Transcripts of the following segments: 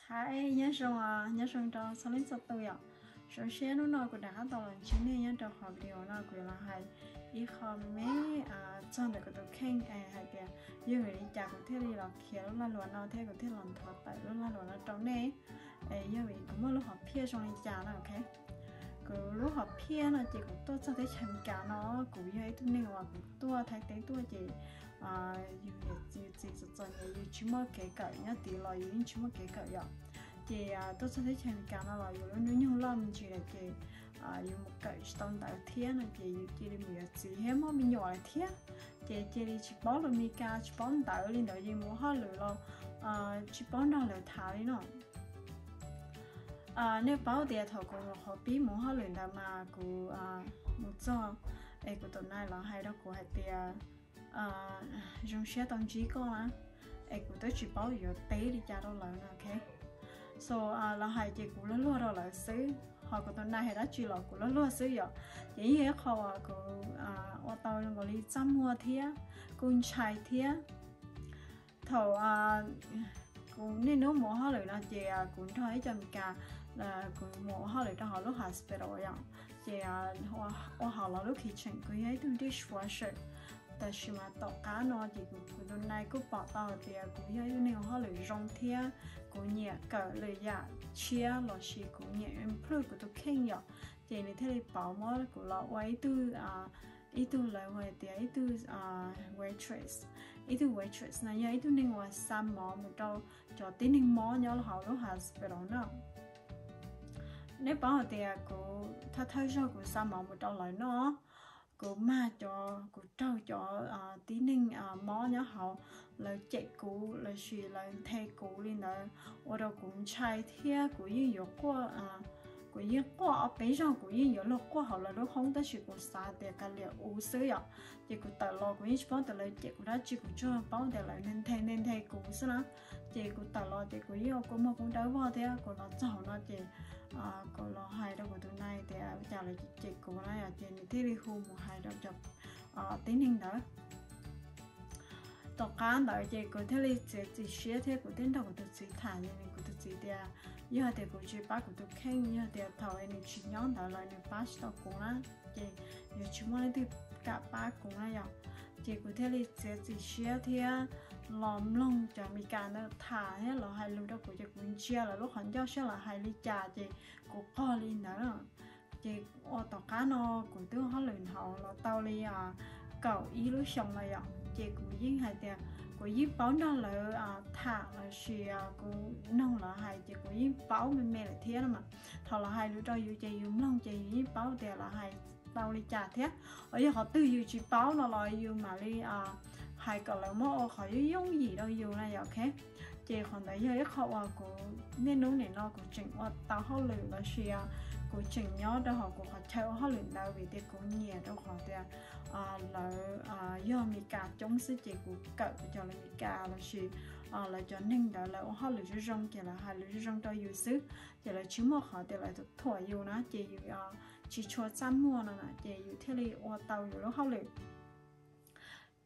Hais nyob zoo, nyob zoo rau txhua leej txhua tus yom. Zoo siab hnub no kuv rov qab tau los ntsib nej nyob rau qhov video no kuv yuav los hais ib qho me me txog ntawm kuv tus kheej es hais tias yog vim li cas kuv thiaj li los khiav lub lag luam no thiab kuv thiaj los nthuav tawm lub lag luam no rau nej. Es yog vim kuv muaj lub hom phiaj zoo li cas no, ok. Kuv lub hom phiaj no ces kuv tuaj txog teb chaws Amelikas no, kuv yog ib tug neeg uas kuv tuaj Thaib teb tuaj ces yus niam yus txiv txom txom nyem yus tsis muaj kev kawm, nyob tid los yus yeej tsis muaj kev kawm yom. Ces tuaj txog teb chaws Amelikas no los yus lub hnub nyoog loj me ntsis lawm ces yus mus kawm tsis tau ntawv thiab no ces yus cia li mus yuav txiv thiab muaj me nyuam lawm thiab. Ces cia li tsis paub lus Amelikas, tsis paub ntawv li ntawd, yeej mus hauj lwm los tsis paub nrog lawv tham li no. Nej paub tias thaum kuv nyuam qhuav pib mus hauj lwm ntawd mas kuv mus txog es kuv tus nai los hais rau kuv hais tias zoo siab tau ntsib koj na, es kuv twb tsis paub yuav teb li cas rau lawv no, ok. So los hais ces kuv luag luag rau lawv xwb, ho kuv tus nai hais dab tsi los kuv luag luag xwb yom. Ces yog ib qho uas kuv ua tau nkaus li txaj muag thiab kuj ntshai thiab. Thaum kuv niaj hnub mus ua hauj lwm no ces kuv nrog ib co Meskas, kuv mus ua hauj lwm rau hauv lub hospital yom, ces ua hauv lawv lub kitchen, kuv yog ib tug dishwasher. Tab sis mas tom qab no ces kuv tus nai kuj pom tau hais tias kuv yog ib tug neeg ua hauj lwm zoo thiab kuv nyiam kawm lwm yam tshiab lossis kuv nyiam improve kuv tus kheej yom, ces nws thiaj li pauv muab kuv los ua ib tug, ib tug lawv hu hais tias ib tug waitress. Ib tug waitress no yog ib tug neeg uas xa mov mus rau cov tib neeg mob nyob hauv lub hospital no. Nej paub hais tias kuv thawj thawj zaug kuv xa mov mus rau lawv noj, kuv mag cov, kuv raug cov tib neeg mob nyob hauv, lawv cem kuv lossis lawv nthe kuv li ntawd, ua rau kuv ntshai thiab kuv yeej yuav quaj, kuv yeej quaj ob peb zaug, kuv yeej yuav luag quaj hauv lawv lub hoob tab sis kuv xav tias kav liam ua xwb yom. Ces kuv tawm los kuv yeej tsis paub tias lawv cem kuv dab tsi, kuv tsuas paub tias lawv nthe nthe nthe kuv xwb na. Ces kuv tawm los ces kuv yeej ua kua muag koob dawb vog thiab kuv los txog hauv no ces kuv los hais rau kuv tus nai tias ua cas lawv cem kuv na yom, ces nws thiaj li hu mus hais rau cov tib neeg ntawd. Tom qab ntawd ces kuv thiaj li txiav txim siab thiab kuv thiaj nrog kuv tus txiv tham, ces kuv tus txiv tias yog tias kuv tsis pab kuv tus kheej, yog tias thaum nws tsis nyob ntawd los nws pab tsis tau kuv na, ces yuav tsis muaj leej twg kam pab kuv na yom. Ces kuv thiaj li txiav txim siab thiab los mloog cov Meskas ntawd tham thiab los hais lus rau kuv, ces kuv ntsia lawv lub qhov ncauj saib lawv hais li cas ces kuv qog li ntawd. Ces ua tom qab no kuv twb ua hauj lwm hauv los tau li kaum ib lub xyoo lawm yom, ces kuv yeej hais tias kuv yeej paub nrog lawv tham lossis kuv noog lawv hais ces kuv yeej paub me me lawm thiab no mas. Thaum lawv hais lus rau yus ces yus mloog ces yus yeej paub tias lawv hais tau li cas thiab, uas yog qhov twg yus tsis paub no los yus mam li hais kom lawv muab ua qhov yooj yooj yim rau yus na yom, ok. Ces qhov ntawd yog ib qho uas kuv niaj hnub nim no kuv tseem ua tau hauj lwm lossis kuv tseem nyob rau hauv kuv qhov chaw ua hauj lwm ntawd vim tias kuv nyiam rau qhov tias lawv yog Meskas coob xwb ces kuv kawm cov lus Meskas lossis lawv cov neeg ntawd lawv ua hauj lwm zoo zoo ces lawv hais lus zoo zoo rau yus xwb, ces lawv tsis muaj qhov tias lawv thuam yus na ces yus tsis tshua txaj muag no na ces yus thiaj li ua tau yus lub hauj lwm.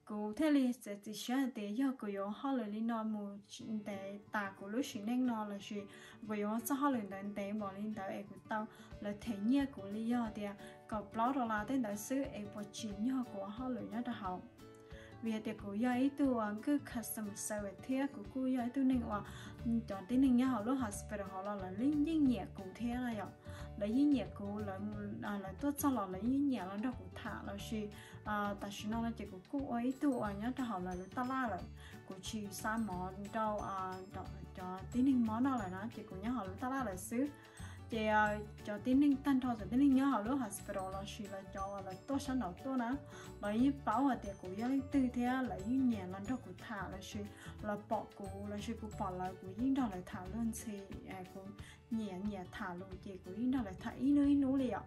Kuv thiaj li txiav txim siab hais tias yog kuv yuav ua hauj lwm li no mus ntev tas kuv lub sim neej no lossis kuv yuav ua txoj hauj lwm ntawd ntev npaum li ntawd es kuv tau lawv them nyiaj kuv li yog tias kaum plaub dollar tej ntawd xwb es puas tsim nyog kuv ua hauj lwm nyob rau hauv. Vim hais tias kuv yog ib tug uas good customer service thiab kuv kuj yog ib tug neeg uas cov tib neeg nyob hauv lub hospital hauv los lawv yeej nyiam kuv thiab na yom. Lawv yeej nyiam kuv, lawv tuaj txog los lawv yeej nyiam los nrog kuv tham lossis tam sim no no ces kuv kuj ua ib tug uas nyob rau hauv lawv lub taj laj lawm. Kuv tsis xa mov rau cov tib neeg mob noj lawm na ces kuv nyob hauv lub taj laj lawm xwb. Ces cov tib neeg tag nrho cov tib neeg nyob hauv lub hospital lossis lawv cov uas lawv tuaj sab nraud tuaj na, lawv yeej paub hais tias kuv yog leej twg thiab lawv yeej nyiam los nrog kuv tham lossis lawv pom kuv lossis kuv pom lawv kuv yeej nrog lawv tham luag ntxhi. Kuv nyiam nyiam tham lus ces kuv yeej nrog lawv tham ib hnub ib hnub li yom.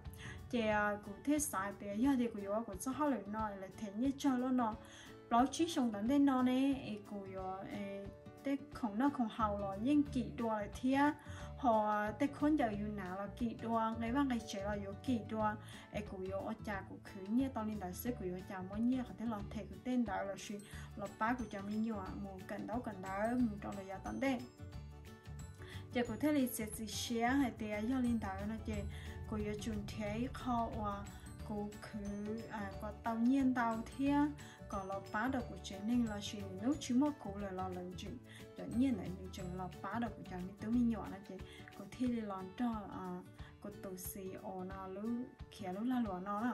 Ces kuv thiaj xav tias yog tias kuv yuav ua kuv txoj hauj lwm no lawv them nyiaj tsawg luaj no, plaub tsib xyoo tom ntej no ne es kuv yuav tej khoom noj khoom haus los yeej kim dua lawm thiab, ho tej khaub ncaws yus hnav los kim dua, nqe vaj nqe tsev los yuav kim dua, es kuv yuav ua cas kuv khwv nyiaj tau li ntawd xwb, kuv yuav ua cas muaj nyiaj kom thiaj los them kuv tej ntawd lossis los pab kuv cov me nyuam mus kawm ntaub kawm ntawv mus rau lawv yav tom ntej. Ces kuv thiaj li txiav txim siab hais tias yog li ntawd no ces kuv yuav tsum nrhiav ib qho uas kuv khwv kom tau nyiaj ntau thiab kom los pab rau kuv tsev neeg lossis nws hnub tsis muaj kuv lawm los lawv tseem, cov nyiaj ntawd nws tseem los pab rau kuv cov me tub me nyuam no ces kuv thiaj li los nrog kuv tus C E O no lub, khiav lub lag luam no na.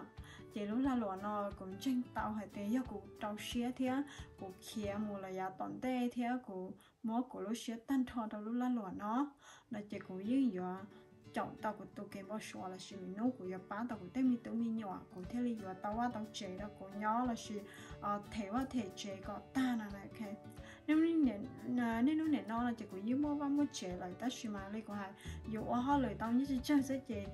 Ces lub lag luam no kuv ntseeg tau hais tias yog kuv rau siab thiab kuv khiav mus los yav tom ntej thiab kuv muab kuv lub siab tag nrho rau lub lag luam no, no ces kuv yeej yuav caum tau kuv tus kev npau suav lossis nws hnub kuv yuav pab tau kuv tej me tub me nyuam, kuv thiaj li yuav tau vaj tau tsev rau kuv nyob lossis them vaj them tsev kom tag no. Niaj hnub niam no no ces kuv yeej muaj vaj muaj tsev lawm tab sis mas li kuv hais, yus ua hauj lwm tau nyiaj tsawg tsawg xwb ces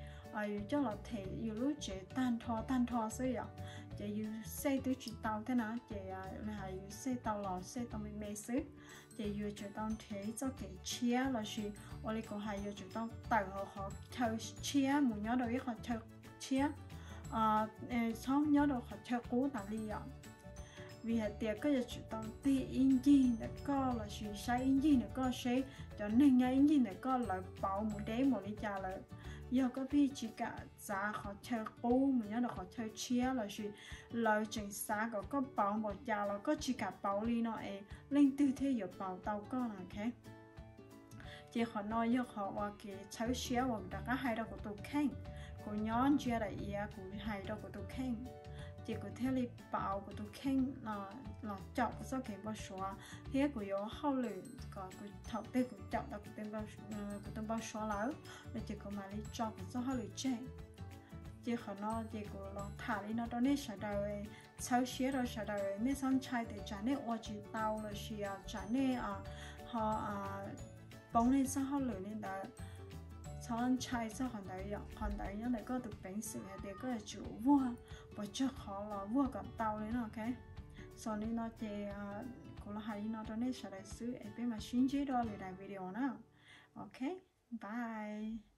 yus coj los them yus lub tsev tag nrho tag nrho xwb yom. Ces yus xej twb tsis tau thiab na ces li hais yus xej tau los xej tau me me xwb. Ces yus tsum tau nrhiav ib txoj kev tshiab lossis ua li kuv hais yus tsum tau tawm hauv qhov chaw tshiab mus nyob rau ib qhov chaw tshiab, txhob nyob rau qhov chaw qub tas li yom. Vim hais tias koj yuav tsum tau tig ib ncig ntawm koj lossis saib ib ncig ntawm koj seb cov neeg nyob ib ncig ntawm koj lawv pauv mus deb npaum li cas lawm. Yog koj pheej tsis kam txav qhov chaw qub mus nyob rau qhov chaw tshiab lossis lawv tseem xav kom koj pauv npaum cas los koj tsis kam pauv li no es leej twg thiaj yuav pauv tau koj no, ok? Ces qhov no yog qhov uas kev txhawb siab uas kuv rov qab hais rau kuv tus kheej. Kuv nyob ntsia daim iav kuv hais rau kuv tus kheej, ces kuv thiaj li pauv kuv tus kheej los caum kuv txoj kev npau suav thiab kuv yuav hauj lwm kom thaum twg kuv caum tau kuv tus npau suav lawm no ces kuv mam li tso kuv txoj hauj lwm tseg. Ces qhov no ces kuv los tham li no rau nej sawv daws, txhawb siab rau sawv daws, nej txhob ntshai tias tsam nej ua tsis tau lossis tsam nej ho poob nej txoj hauj lwm li ntawd. Txhob ntshai txog qhov ntawd yom, qhov ntawd nyob ntawm koj tus peev xwm hais tias koj yuav tsum vuag pes tsawg qhov los vuag kom tau li no, ok? Xws li no ces kuv los hais li no rau nej sawv daws xwb es peb mam sib ntsib dua lwm daim video na. Ok, bye.